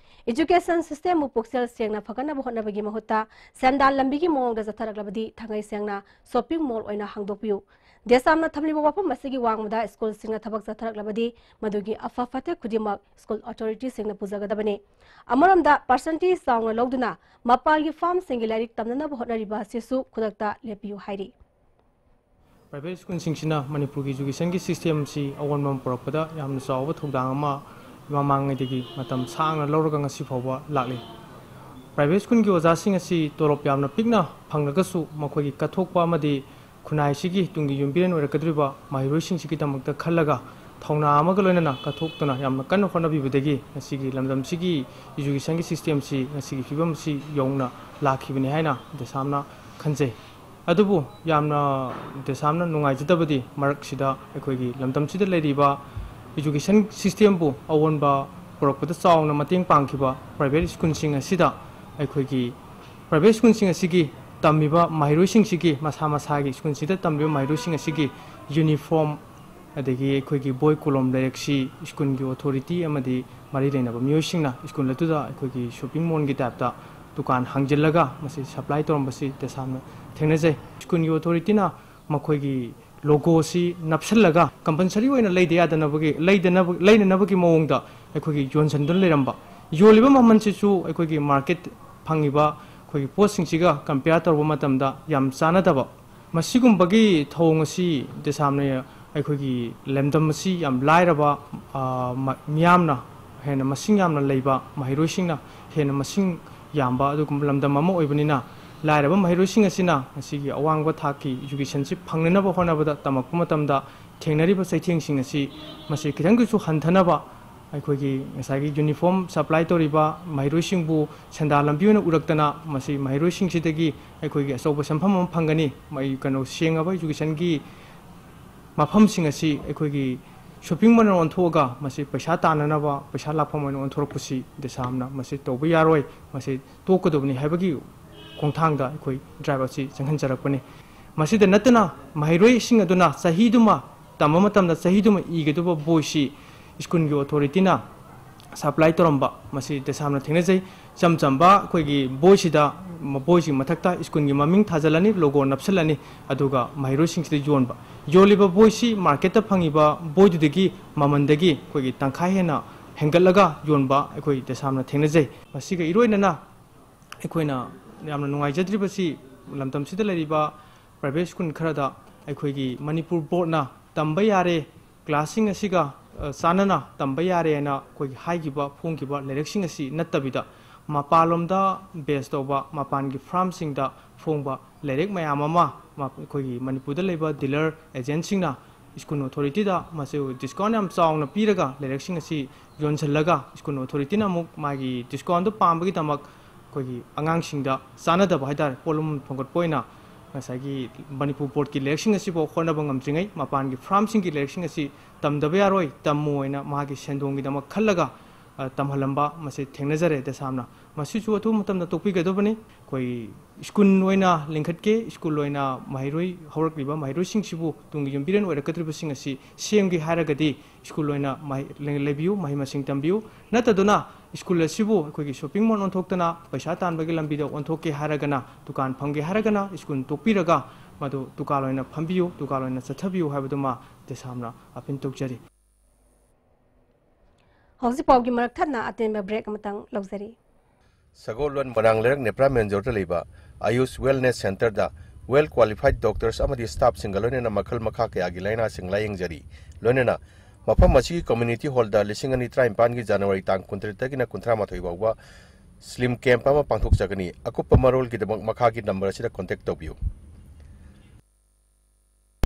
ꯏꯖꯨꯀꯦꯁꯟ ꯁꯤꯁꯇꯦꯝꯕꯨ ꯄꯨꯛꯆꯦꯜ ꯁꯦꯡꯅ ꯐꯒꯠꯅꯕ ꯍꯣꯠꯅꯕꯒꯤ ꯃꯍꯨꯠꯇ ꯁꯦꯟꯗꯥꯟ ꯂꯝꯕꯤꯒꯤ ꯃꯑꯣꯡꯗ ꯆꯠꯊꯔꯛꯂꯕꯗꯤ ꯊꯥꯡꯉꯩ ꯁꯦꯡꯅ ꯁꯣꯞꯄꯤꯡ ꯃꯣꯜ ꯑꯣꯏꯅ ꯍꯥꯡꯗꯣꯛꯄꯤꯌꯨ꯫ ꯗꯦꯁꯥꯝꯅ ꯊꯝꯂꯤꯕ ꯋꯥꯐꯝ ꯑꯁꯤꯒꯤ ꯋꯥꯡꯃꯗ ꯁ꯭ꯀꯨꯜꯁꯤꯡꯅ ꯊꯕꯛ ꯆꯠꯊꯔꯛꯂꯕꯗꯤ ꯃꯗꯨꯒꯤ ꯑꯐ ꯐꯠꯇ ꯈꯨꯗꯤꯡꯃꯛ ꯁ꯭ꯀꯨꯜ ꯑꯣꯊꯣꯔꯤꯇꯤꯁꯤꯡꯅ ꯄꯨꯖꯒꯗꯕꯅꯤ꯫ ꯑꯃꯔꯣꯝꯗ ꯄꯥꯔꯁꯦꯟꯇꯦꯖ ꯆꯥꯎꯅ ꯂꯧꯗꯨꯅ ꯃꯄꯥꯟꯒꯤ ꯐꯥꯔꯝꯁꯤꯡꯒꯤ ꯂꯥꯏꯔꯤꯛ ꯇꯝꯅꯅꯕ ꯍꯣꯠꯅꯔꯤꯕ ꯑꯁꯤꯁꯨ ꯈꯨꯗꯛꯇ ꯂꯦꯞꯄꯤꯌꯨ ꯍꯥꯏꯔꯤ꯫ ꯄ꯭ꯔꯥꯏꯚꯦꯠ ꯁ꯭ꯀꯨꯜꯁꯤꯡꯁꯤꯅ ꯃꯅꯤꯄꯨꯔꯒꯤ ꯏꯖꯨꯀꯦꯁꯟꯒꯤ ꯁꯤꯁꯇꯦꯝꯁꯤ ꯑꯑꯣꯟꯕ ꯑꯃ ꯄꯨꯔꯛꯄꯗ ꯌꯥꯝꯅ ꯆꯥꯎꯕ ꯊꯧꯗꯥꯡ ꯑꯃ ꯃꯃꯥꯡꯉꯩꯗꯒꯤ ꯃꯇꯝ ꯁꯥꯡꯅ ꯂꯧꯔꯒ ꯉꯁꯤ ꯐꯥꯎꯕ ꯂꯥꯛꯂꯤ꯫ ꯄ꯭ꯔꯥꯏꯚꯦꯠ ꯁ꯭ꯀꯨꯜꯒꯤ ꯑꯣꯖꯥꯁꯤꯡ ꯑꯁꯤ ꯇꯣꯂꯣꯞ ꯌꯥꯝꯅ ꯄꯤꯛꯅ ꯐꯪꯂꯒꯁꯨ ꯃꯈꯣꯏꯒꯤ ꯀꯠꯊꯣꯛꯄ ꯑꯃꯗꯤ ꯈꯨꯟꯅꯥꯏꯁꯤꯒꯤ ꯇꯨꯡꯒꯤ ꯌꯨꯝꯕꯤꯔꯦꯟ ꯑꯣꯏꯔꯛꯀꯗꯧꯔꯤꯕ ꯃꯍꯩꯔꯣꯏꯁꯤꯡꯁꯤꯒꯤꯗꯃꯛꯇ ꯈꯜꯂꯒ ꯊꯧꯅꯥ ꯑꯃꯒ ꯂꯣꯏꯅꯅ ꯀꯠꯊꯣꯛꯇꯨꯅ ꯌꯥꯝꯅ ꯀꯟꯅ ꯍꯣꯠꯅꯕꯤꯕꯗꯒꯤ ꯉꯁꯤꯒꯤ ꯂꯝꯗꯝꯁꯤꯒꯤ ꯏꯖꯨꯀꯦꯁꯟꯒꯤ ꯁꯤꯁꯇꯦꯝꯁꯤ ꯉꯁꯤꯒꯤ ꯐꯤꯕꯝꯁꯤ ꯌꯧꯅ ꯂꯥꯛꯈꯤꯕꯅꯤ ꯍꯥꯏꯅ ꯗꯦꯁꯥꯝꯅ ꯈꯟꯖꯩ꯫ ꯑꯗꯨꯕꯨ ꯌꯥꯝꯅ ꯗꯦꯁꯥꯝꯅ ꯅꯨꯡꯉꯥꯏꯖꯗꯕꯗꯤ ꯃꯔꯛꯁꯤꯗ ꯑꯩꯈꯣꯏꯒꯤ ꯂꯝꯗꯝꯁꯤꯗ ꯂꯩꯔꯤꯕ ꯏꯖꯨꯀꯦꯁꯟ ꯁꯤꯁꯇꯦꯝꯕꯨ ꯑꯑꯣꯟꯕ ꯄꯨꯔꯛꯄꯗ ꯆꯥꯎꯅ ꯃꯇꯦꯡ ꯄꯥꯡꯈꯤꯕ ꯄ꯭ꯔꯥꯏꯚꯦꯠ ꯁ꯭ꯀꯨꯜꯁꯤꯡ ꯑꯁꯤꯗ ꯑꯩꯈꯣꯏꯒꯤ ꯄ꯭ꯔꯥꯏꯚꯦꯠ ꯁ꯭ꯀꯨꯜꯁꯤꯡ ꯑꯁꯤꯒꯤ ꯇꯝꯃꯤꯕ ꯃꯍꯩꯔꯣꯏꯁꯤꯡꯁꯤꯒꯤ, ꯃꯁꯥ ꯃꯁꯥꯒꯤ ꯁ꯭ꯀꯨꯜꯁꯤꯗ ꯇꯝꯂꯤꯕ ꯃꯍꯩꯔꯣꯏꯁꯤꯡ ꯑꯁꯤꯒꯤ ꯌꯨꯅꯤꯐꯣꯔꯝ, ꯑꯗꯒꯤ ꯑꯩꯈꯣꯏꯒꯤ ꯕꯣꯏ ꯀꯣꯂꯣꯝ ꯂꯩꯔꯤꯛꯁꯤ ꯁ꯭ꯀꯨꯜꯒꯤ ꯑꯣꯊꯣꯔꯤꯇꯤ ꯑꯃꯗꯤ ꯃꯔꯤ ꯂꯩꯅꯕ ꯃꯤꯑꯣꯏꯁꯤꯡꯅ ꯁ꯭ꯀꯨꯜ ꯑꯗꯨꯗ ꯑꯩꯈꯣꯏꯒꯤ ꯁꯣꯞꯄꯤꯡ ꯃꯣꯜꯒꯤ ꯇꯥꯏꯞꯇ ꯗꯨꯀꯥꯟ ꯍꯥꯡꯖꯤꯜꯂꯒ ꯃꯁꯤ ꯁꯄ꯭ꯂꯥꯏ ꯇꯧꯔꯝꯕꯁꯤ ꯇꯁꯦꯡꯅ ꯊꯦꯡꯅꯖꯩ꯫ ꯁ꯭ꯀꯨꯜꯒꯤ ꯑꯣꯊꯣꯔꯤꯇꯤꯅ ꯃꯈꯣꯏꯒꯤ ꯂꯣꯒꯣꯁꯤ ꯅꯞꯁꯤꯜꯂꯒ ꯀꯝꯄꯜꯁꯔꯤ ꯑꯣꯏꯅ ꯂꯩꯗ ꯌꯥꯗꯅꯕꯒꯤ, ꯂꯩꯗꯅꯕ, ꯂꯩꯅꯅꯕꯒꯤ ꯃꯑꯣꯡꯗ ꯑꯩꯈꯣꯏꯒꯤ ꯌꯣꯟꯁꯤꯟꯗꯨꯅ ꯂꯩꯔꯝꯕ, ꯌꯣꯜꯂꯤꯕ ꯃꯃꯜꯁꯤꯁꯨ ꯑꯩꯈꯣꯏꯒꯤ ꯃꯥꯔꯀꯦꯠ ꯐꯪꯉꯤꯕ ꯑꯩꯈꯣꯏꯒꯤ ꯄꯣꯠꯁꯤꯡꯁꯤꯒ ꯀꯝꯄꯤꯌꯔ ꯇꯧꯔꯨꯕ ꯃꯇꯝꯗ ꯌꯥꯝ ꯆꯥꯟꯅꯗꯕ, ꯃꯁꯤꯒꯨꯝꯕꯒꯤ ꯊꯧꯑꯣꯡ ꯑꯁꯤ ꯇꯁꯦꯡꯅ ꯑꯩꯈꯣꯏꯒꯤ ꯂꯝꯗꯝ ꯑꯁꯤ ꯌꯥꯝ ꯂꯥꯏꯔꯕ, ꯑ, ꯃ-, ꯃꯤꯌꯥꯝꯅ, ꯍꯦꯟꯅ ꯃꯁꯤꯡ ꯌꯥꯝꯅ ꯂꯩꯕ ꯃꯍꯩꯔꯣꯏꯁꯤꯡꯅ ꯍꯦꯟꯅ ꯃꯁꯤꯡ ꯌꯥꯝꯕ ꯑꯗꯨꯒꯨꯝꯕ ꯂꯝꯗꯝ ꯑꯃ ꯑꯣꯏꯕꯅꯤꯅ, ꯂꯥꯏꯔꯕ ꯃꯍꯩꯔꯣꯏꯁꯤꯡ ꯑꯁꯤꯅ ꯉꯁꯤꯒꯤ ꯑꯋꯥꯡꯕ ꯊꯥꯛꯀꯤ ꯏꯖꯨꯀꯦꯁꯟꯁꯤ ꯐꯪꯅꯅꯕ ꯍꯣꯠꯅꯕꯗ, ꯇꯝꯃꯛꯄ ꯃꯇꯝꯗ ꯊꯦꯡꯅꯔꯤꯕ ꯆꯩꯊꯦꯡꯁꯤꯡ ꯑꯁꯤ, ꯃꯁꯤ ꯈꯤꯇꯪꯗꯁꯨ ꯍꯟꯊꯅꯕ, ꯑꯩꯈꯣꯏꯒꯤ ꯉꯁꯥꯏꯒꯤ ꯌꯨꯅꯤꯐꯣꯔꯝ ꯁꯄ꯭ꯂꯥꯏ ꯇꯧꯔꯤꯕ ꯃꯍꯩꯔꯣꯏꯁꯤꯡꯕꯨ ꯁꯦꯟꯗꯥꯟ ꯂꯝꯕꯤ ꯑꯣꯏꯅ ꯎꯔꯛꯇꯅ, ꯃꯁꯤ ꯃꯍꯩꯔꯣꯏꯁꯤꯡꯁꯤꯗꯒꯤ ꯑꯩꯈꯣꯏꯒꯤ ꯑꯆꯧꯕ ꯁꯦꯟꯐꯝ ꯑꯃ ꯐꯪꯒꯅꯤ꯫ ꯃꯩ-, ꯀꯩꯅꯣ, ꯁꯦꯡꯉꯕ ꯏꯖꯨꯀꯦꯁꯟꯒꯤ ꯃꯐꯝꯁꯤꯡ ꯑꯁꯤ ꯑꯩꯈꯣꯏꯒꯤ ꯁꯣꯞꯄꯤꯡ ꯃꯣꯜ ꯑꯣꯏꯅ ꯑꯣꯟꯊꯣꯛꯑꯒ, ꯃꯁꯤ ꯄꯩꯁꯥ ꯇꯥꯟꯅꯅꯕ, ꯄꯩꯁꯥ ꯂꯥꯛꯐꯝ ꯑꯣꯏꯅ ꯑꯣꯟꯊꯣꯔꯛꯄꯁꯤ ꯇꯁꯦꯡꯅ ꯃꯁꯤ ꯇꯧꯕ ꯌꯥꯔꯣꯏ, ꯃꯁꯤ ꯇꯣꯛꯀꯗꯕꯅꯤ ꯍꯥꯏꯕꯒꯤ ꯈꯣꯡꯊꯥꯡꯗ ꯑꯩꯈꯣꯏ ꯗ꯭ꯔꯥꯏꯕ ꯑꯁꯤ ꯆꯪꯍꯟꯖꯔꯛꯄꯅꯤ꯫ ꯃꯁꯤꯗ ꯅꯠꯇꯅ, ꯃꯍꯩꯔꯣꯏꯁꯤꯡ ꯑꯗꯨꯅ ꯆꯍꯤꯗꯨꯃ ꯇꯝꯕ ꯃꯇꯝꯗ ꯆꯍꯤꯗꯨꯃ ꯏꯒꯗꯕ ꯕꯣꯏꯁꯤ ꯁ꯭ꯀꯨꯜꯒꯤ ꯑꯣꯊꯣꯔꯤꯇꯤꯅ ꯁꯄ꯭ꯂꯥꯏ ꯇꯧꯔꯝꯕ, ꯃꯁꯤ ꯇꯁꯦꯡꯅ ꯊꯦꯡꯅꯖꯩ꯫ ꯏꯆꯝ ꯆꯝꯕ ꯑꯩꯈꯣꯏꯒꯤ ꯕꯣꯏꯁꯤꯗ, ꯕꯣꯏꯁꯤ ꯃꯊꯛꯇ ꯁ꯭ꯀꯨꯜꯒꯤ ꯃꯃꯤꯡ ꯊꯥꯖꯤꯜꯂꯅꯤ, ꯂꯣꯒꯣ ꯅꯞꯁꯤꯜꯂꯅꯤ, ꯑꯗꯨꯒ ꯃꯍꯩꯔꯣꯏꯁꯤꯡꯁꯤꯗ ꯌꯣꯟꯕ꯫ ꯌꯣꯜꯂꯤꯕ ꯕꯣꯏꯁꯤ ꯃꯥꯔꯀꯦꯠꯇ ꯐꯪꯉꯤꯕ ꯕꯣꯏꯗꯨꯗꯒꯤ ꯃꯃꯜꯗꯒꯤ ꯑꯩꯈꯣꯏꯒꯤ ꯇꯪꯈꯥꯏ ꯍꯦꯟꯅ ꯍꯦꯟꯒꯠꯂꯒ ꯌꯣꯟꯕ ꯑꯩꯈꯣꯏ ꯇꯁꯦꯡꯅ ꯊꯦꯡꯅꯖꯩ꯫ ꯃꯁꯤꯒ ꯏꯔꯣꯏꯅꯅ ꯑꯩꯈꯣꯏꯅ ꯌꯥꯝꯅ ꯅꯨꯡꯉꯥꯏꯖꯗ꯭ꯔꯤꯕꯁꯤ, ꯂꯝꯗꯝꯁꯤꯗ ꯂꯩꯔꯤꯕ ꯄ꯭ꯔꯥꯏꯚꯦꯠ ꯁ꯭ꯀꯨꯜ ꯈꯔꯗ ꯑꯩꯈꯣꯏꯒꯤ ꯃꯅꯤꯄꯨꯔ ꯕꯣꯔꯗꯅ ꯇꯝꯕ ꯌꯥꯔꯦ, ꯀ꯭ꯂꯥꯁꯁꯤꯡ ꯑꯁꯤꯒ, ꯑ, ꯆꯥꯟꯅꯅ ꯇꯝꯕ ꯌꯥꯔꯦ ꯍꯥꯏꯅ ꯑꯩꯈꯣꯏꯒꯤ ꯍꯥꯏꯈꯤꯕ, ꯐꯣꯡꯈꯤꯕ ꯂꯥꯏꯔꯤꯛꯁꯤꯡ ꯑꯁꯤ ꯅꯠꯇꯕꯤꯗ, ꯃꯄꯥꯟꯂꯣꯝꯗ ꯕꯦꯁ ꯇꯧꯕ, ꯃꯄꯥꯟꯒꯤ ꯐꯥꯔꯝꯁꯤꯡꯗ ꯐꯣꯡꯕ ꯂꯥꯏꯔꯤꯛ ꯃꯌꯥꯝ ꯑꯃ ꯃ-, ꯑꯩꯈꯣꯏꯒꯤ ꯃꯅꯤꯄꯨꯔꯗ ꯂꯩꯕ ꯗꯤꯂꯔ ꯑꯦꯖꯦꯟꯁꯤꯡꯅ ꯁ꯭ꯀꯨꯜ ꯑꯣꯊꯣꯔꯤꯇꯤꯗ ꯃꯁꯤ ꯗꯤꯁꯀꯥꯎꯟ ꯌꯥꯝ ꯆꯥꯎꯅ ꯄꯤꯔꯒ ꯂꯥꯏꯔꯤꯛꯁꯤꯡ ꯑꯁꯤ ꯌꯣꯟꯁꯤꯜꯂꯒ, ꯁ꯭ꯀꯨꯜ ꯑꯣꯊꯣꯔꯤꯇꯤꯅ ꯑꯃꯨꯛ ꯃꯥꯒꯤ ꯗꯤꯁꯀꯥꯎꯟꯗꯣ ꯄꯥꯝꯕꯒꯤꯗꯃꯛ ꯑꯩꯈꯣꯏꯒꯤ ꯑꯉꯥꯡꯁꯤꯡꯗ ꯆꯥꯟꯅꯗꯕ ꯍꯥꯏ ꯇꯥꯔꯦ, ꯄꯣꯠꯂꯨꯝ ꯊꯣꯡꯒꯠꯄ ꯑꯣꯏꯅ ꯉꯁꯥꯏꯒꯤ ꯃꯅꯤꯄꯨꯔ ꯕꯣꯔꯗꯀꯤ ꯂꯥꯏꯔꯤꯛꯁꯤꯡ ꯑꯁꯤꯐꯥꯎ ꯍꯣꯠꯅꯕ ꯉꯝꯗ꯭ꯔꯤꯉꯩ, ꯃꯄꯥꯟꯒꯤ ꯐꯥꯔꯝꯁꯤꯡꯒꯤ ꯂꯥꯏꯔꯤꯛꯁꯤꯡ ꯑꯁꯤ ꯇꯝꯗꯕ ꯌꯥꯔꯣꯏ, ꯇꯝꯃꯣ ꯍꯥꯏꯅ ꯃꯥꯒꯤ ꯁꯦꯟꯗꯣꯡꯒꯤꯗꯃꯛ ꯈꯜꯂꯒ, ꯑ, ꯇꯝꯍꯜꯂꯝꯕ ꯃꯁꯤ ꯊꯦꯡꯅꯖꯔꯦ ꯗꯦꯁꯥꯝꯅ꯫ ꯃꯁꯤꯁꯨ ꯑꯊꯨꯕ ꯃꯇꯝꯗ ꯇꯣꯛꯄꯤꯒꯗꯕꯅꯤ꯫ ꯑꯩꯈꯣꯏ ꯁ꯭ꯀꯨꯜ ꯑꯣꯏꯅ ꯂꯤꯡꯈꯠꯀꯦ, ꯁ꯭ꯀꯨꯜ ꯑꯣꯏꯅ ꯃꯍꯩꯔꯣꯏ, ꯍꯧꯔꯛꯂꯤꯕ ꯃꯍꯩꯔꯣꯏꯁꯤꯡꯁꯤꯕꯨ ꯇꯨꯡꯒꯤ ꯌꯨꯝꯕꯤꯔꯦꯟ ꯑꯣꯏꯔꯛꯀꯗꯧꯔꯤꯕꯁꯤꯡ ꯑꯁꯤ ꯁꯦꯝꯒꯦ ꯍꯥꯏꯔꯒꯗꯤ ꯁ꯭ꯀꯨꯜ ꯑꯣꯏꯅ ꯃꯍꯩ-, ꯂꯩ-, ꯂꯩꯕꯤꯌꯨ, ꯃꯍꯩ ꯃꯁꯤꯡ ꯇꯝꯕꯤꯌꯨ꯫ ꯅꯠꯇꯗꯨꯅ ꯁ꯭ꯀꯨꯜ ꯑꯁꯤꯕꯨ ꯑꯩꯈꯣꯏꯒꯤ ꯁꯣꯄꯤꯡ ꯃꯣꯜ ꯑꯣꯟꯊꯣꯛꯇꯅ ꯄꯩꯁꯥ ꯇꯥꯟꯕꯒꯤ ꯂꯝꯕꯤꯗ ꯑꯣꯟꯊꯣꯛꯀꯦ ꯍꯥꯏꯔꯒꯅ, ꯗꯨꯀꯥꯟ ꯐꯝꯒꯦ ꯍꯥꯏꯔꯒꯅ ꯁ꯭ꯀꯨꯜ ꯇꯣꯛꯄꯤꯔꯒ ꯃꯗꯨ ꯗꯨꯀꯥꯟ ꯑꯣꯏꯅ ꯐꯝꯕꯤꯌꯨ, ꯗꯨꯀꯥꯟ ꯑꯣꯏꯅ ꯆꯠꯊꯕꯤꯌꯨ ꯍꯥꯏꯕꯗꯨꯃ ꯗꯦꯁꯥꯝꯅ ꯑꯄꯤꯜ ꯇꯧꯖꯔꯤ꯫ ꯍꯧꯖꯤꯛ ꯄꯥꯎꯒꯤ ꯃꯔꯛ ꯊꯠꯅ ꯑꯇꯦꯟꯕ break ꯑꯃꯇꯪ ꯂꯧꯖꯔꯤ꯫ ꯁꯒꯣꯜꯕꯟ ꯃꯣꯏꯔꯥꯡ ꯂꯩꯔꯛ ꯅꯦꯄ꯭ꯔꯥ ꯃꯦꯟꯖꯣꯔꯗ ꯂꯩꯕ ꯑꯌꯨꯁ ꯋꯦꯜꯅꯦꯁ ꯁꯦꯟꯇꯔꯗ well qualified doctors ꯑꯃꯗꯤ staffꯁꯤꯡꯒ ꯂꯣꯏꯅꯅ ꯃꯈꯜ ꯃꯈꯥ ꯀꯌꯥꯒꯤ ꯂꯥꯏꯅꯥꯁꯤꯡ ꯂꯥꯌꯦꯡꯖꯔꯤ꯫ ꯂꯣꯏꯅꯅ ꯃꯐꯝ ꯑꯁꯤꯒꯤ community hallꯗ ꯂꯤꯁꯤꯡ ꯑꯅꯤ ꯇꯔꯥꯅꯤꯄꯥꯟꯒꯤ January ꯇꯥꯡ ꯀꯨꯟꯇꯔꯦꯠꯇꯒꯤꯅ ꯀꯨꯟꯊ꯭ꯔꯥ ꯃꯥꯊꯣꯏ ꯐꯥꯎꯕ slim camp ꯑꯃ ꯄꯥꯡꯊꯣꯛꯆꯒꯅꯤ꯫ ꯑꯀꯨꯞꯄ ꯃꯔꯣꯜꯒꯤꯗꯃꯛ ꯃꯈꯥꯒꯤ number ꯑꯁꯤꯗ contact ꯇꯧꯕꯤꯌꯨ꯫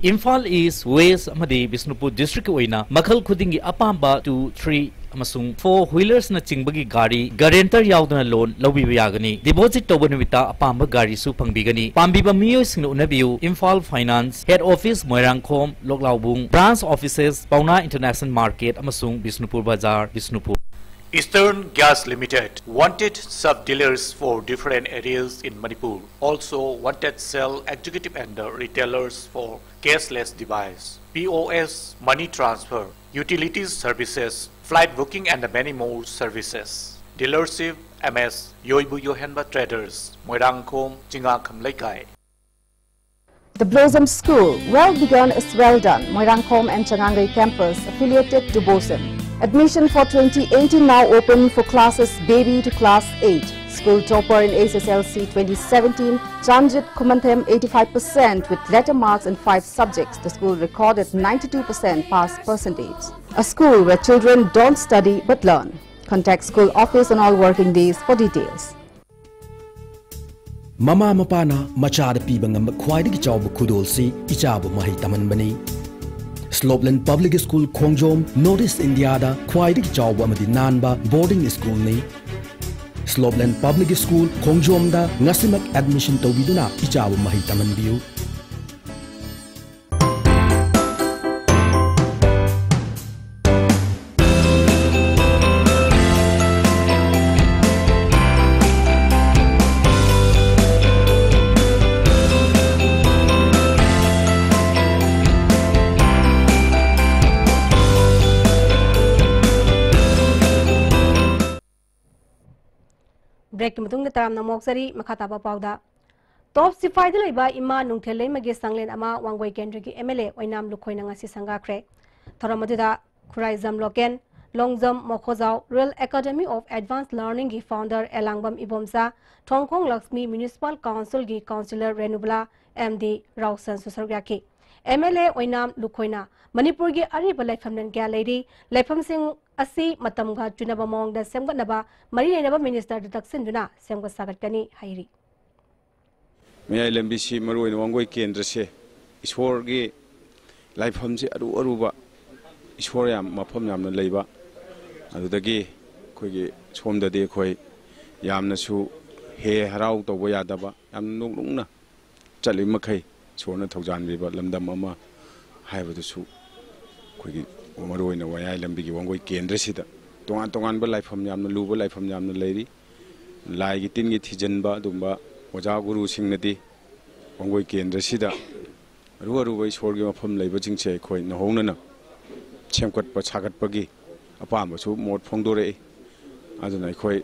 ꯏꯝꯐꯥꯜ ꯏꯁ, ꯋꯦꯁ ꯑꯃꯗꯤ ꯕꯤꯁꯅꯨꯄꯨꯔ districtꯀꯤ ꯑꯣꯏꯅ ꯃꯈꯜ ꯈꯨꯗꯤꯡꯒꯤ ꯑꯄꯥꯝꯕ two, three ꯑꯃꯁꯨꯡ four wheelersꯅ ꯆꯤꯡꯕꯒꯤ ꯒꯥꯔꯤ guarantor ꯌꯥꯎꯗꯅ loan ꯂꯧꯕꯤꯕ ꯌꯥꯒꯅꯤ꯫ Deposit ꯇꯧꯕ ꯅꯨꯃꯤꯠꯇ ꯑꯄꯥꯝꯕ ꯒꯥꯔꯤꯁꯨ ꯐꯪꯕꯤꯒꯅꯤ꯫ ꯄꯥꯝꯕꯤꯕ ꯃꯤꯑꯣꯏꯁꯤꯡꯅ ꯎꯅꯕꯤꯌꯨ꯫ Imphal Finance, Head Office, Moirangkhom, ꯂꯣꯛꯂꯥꯎꯕꯨꯡ, branch offices, ꯄꯥꯎꯅꯥ International Market ꯑꯃꯁꯨꯡ ꯕꯤꯁꯅꯨꯄꯨꯔ ꯕꯖꯥꯔ, Bishnupur. Eastern Gas Limited wanted sub-dealers for different areas in Manipur. Also wanted sale executive and the retailers for cashless device, P O S, money transfer, utilities services, flight booking and many more services. Dealership M S Yoibu Yohenba Traders, Moirangkhom, Chingakham Leikai. The Blossom School, well begun is well done. Moirangkhom and Changangei campus affiliated to BOSEM. Admission for twenty eighteen now open for classes baby to class eight. School topper in H S L C twenty seventeen, Chanjit Khumanthem, eighty-five percent with letter marks in five subjects. The school recorded ninety-two percent pass percentage. A school where children don't study but learn. Contact school office on all working days for details. ꯃꯃꯥ ꯃꯄꯥꯅ ꯃꯆꯥꯗ ꯄꯤꯕ ꯉꯝꯕ ꯈ꯭ꯋꯥꯏꯗꯒꯤ ꯆꯥꯎꯕ ꯈꯨꯗꯣꯜꯁꯤ ꯏꯆꯥꯕꯨ ꯃꯍꯩ ꯇꯝꯍꯟꯕꯅꯤ꯫ Slopeland Public School ꯈꯣꯡꯖꯣꯝ North East Indiaꯗ ꯈ꯭ꯋꯥꯏꯗꯒꯤ ꯆꯥꯎꯕ ꯑꯃꯗꯤ ꯅꯥꯟꯕ boarding schoolꯅꯤ꯫ Slopeland Public School ꯈꯣꯡꯖꯣꯝꯗ ꯉꯁꯤꯃꯛ admission ꯇꯧꯕꯤꯗꯨꯅ ꯏꯆꯥꯕꯨ ꯃꯍꯩ ꯇꯝꯍꯟꯕꯤꯌꯨ꯫ ꯃꯇꯨꯡꯗ ꯇꯔꯥꯝꯅ ꯃꯣꯛꯆꯔꯤ꯫ ꯃꯈꯥ ꯇꯥꯕ ꯄꯥꯎꯗ, ꯇꯣꯞ ꯁꯤꯐꯥꯏꯗ ꯂꯩꯕ ꯏꯃꯥ ꯅꯨꯡꯊꯤꯜ ꯂꯩꯃꯒꯤ ꯁꯪꯂꯦꯟ ꯑꯃ ꯋꯥꯡꯒꯣꯏ ꯀꯦꯟꯗ꯭ꯔꯒꯤ ꯑꯦꯝ ꯑꯦꯜ ꯑꯦ ꯑꯣꯏꯅꯥꯝ ꯂꯨꯈꯣꯏꯅ ꯉꯁꯤ ꯁꯪꯒꯥꯈ꯭ꯔꯦ꯫ ꯊꯧꯔꯝ ꯑꯗꯨꯗ Khuraijam Loken, Longjam Mokhojao, Real Academy of Advanced Learningꯒꯤ founder ꯑꯦꯂꯥꯡꯕꯝ ꯏꯕꯣꯝꯆꯥ, ꯊꯣꯡꯈꯣꯡ ꯂꯛꯁꯃꯤ Municipal Councilꯒꯤ councillor ꯔꯦꯅꯨꯕꯂꯥ, ꯑꯦꯝ ꯗꯤ ꯔꯥꯎꯁꯟꯁꯨ ꯁꯔꯨꯛ ꯌꯥꯈꯤ꯫ ꯑꯦꯝ ꯑꯦꯜ ꯑꯦ ꯑꯣꯏꯅꯥꯝ ꯂꯨꯈꯣꯏꯅ ꯃꯅꯤꯄꯨꯔꯒꯤ ꯑꯔꯤꯕ ꯂꯥꯏꯐꯝꯂꯦꯟ ꯀꯌꯥ ꯂꯩꯔꯤ, ꯂꯥꯏꯐꯝꯁꯤꯡ ꯑꯁꯤ ꯃꯇꯝꯒ ꯆꯨꯅꯕ ꯃꯑꯣꯡꯗ ꯁꯦꯝꯒꯠꯅꯕ ꯃꯔꯤ ꯂꯩꯅꯕ ministerꯗ ꯇꯛꯁꯤꯟꯗꯨꯅ ꯁꯦꯝꯒꯠ ꯁꯥꯒꯠꯀꯅꯤ ꯍꯥꯏꯔꯤ꯫ ꯃꯌꯥꯏ ꯂꯝꯕꯤꯁꯤ, ꯃꯔꯨꯑꯣꯏꯅ ꯋꯥꯡꯒꯣꯏ ꯀꯦꯟꯗ꯭ꯔꯁꯦ, ꯏꯁꯣꯔꯒꯤ ꯂꯥꯏꯐꯝꯁꯤ ꯑꯔꯨ ꯑꯔꯨꯕ, ꯏꯁꯣꯔ ꯌꯥꯝ, ꯃꯐꯝ ꯌꯥꯝꯅ ꯂꯩꯕ, ꯑꯗꯨꯗꯒꯤ ꯑꯩꯈꯣꯏꯒꯤ ꯁꯣꯝꯗꯗꯤ ꯑꯩꯈꯣꯏ ꯌꯥꯝꯅꯁꯨ ꯍꯦ ꯍꯔꯥꯎ ꯇꯧꯕ ꯌꯥꯗꯕ, ꯌꯥꯝꯅ ꯅꯣꯛꯅꯤꯡꯅ ꯆꯠꯂꯤ ꯃꯈꯩ ꯏꯁꯣꯔꯅ ꯊꯧꯖꯥꯟꯕꯤꯕ ꯂꯝꯗꯝ ꯑꯃ ꯍꯥꯏꯕꯗꯨꯁꯨ ꯑꯩꯈꯣꯏꯒꯤ ꯃꯔꯨꯑꯣꯏꯅ ꯃꯌꯥꯏ ꯂꯝꯕꯤꯒꯤ ꯋꯥꯡꯒꯣꯏ ꯀꯦꯟꯗ꯭ꯔꯁꯤꯗ ꯇꯣꯉꯥꯟ ꯇꯣꯉꯥꯟꯕ ꯂꯥꯏꯐꯝ ꯌꯥꯝꯅ ꯂꯨꯕ ꯂꯥꯏꯐꯝ ꯌꯥꯝꯅ ꯂꯩꯔꯤ꯫ ꯂꯥꯏꯒꯤ ꯇꯤꯟꯒꯤ ꯊꯤꯖꯤꯟꯕ ꯑꯗꯨꯒꯨꯝꯕ ꯑꯣꯖꯥ ꯒꯨꯔꯨꯁꯤꯡꯅꯗꯤ ꯋꯥꯡꯒꯣꯏ ꯀꯦꯟꯗ꯭ꯔꯁꯤꯗ ꯑꯔꯨ ꯑꯔꯨꯕ ꯏꯁꯣꯔꯒꯤ ꯃꯐꯝ ꯂꯩꯕꯁꯤꯡꯁꯦ ꯑꯩꯈꯣꯏ ꯅꯧꯍꯧꯅꯅ ꯁꯦꯝꯒꯠꯄ ꯁꯥꯒꯠꯄꯒꯤ ꯑꯄꯥꯝꯕꯁꯨ ꯃꯣꯠ ꯐꯣꯡꯗꯣꯔꯛꯏ꯫ ꯑꯗꯨꯅ ꯑꯩꯈꯣꯏ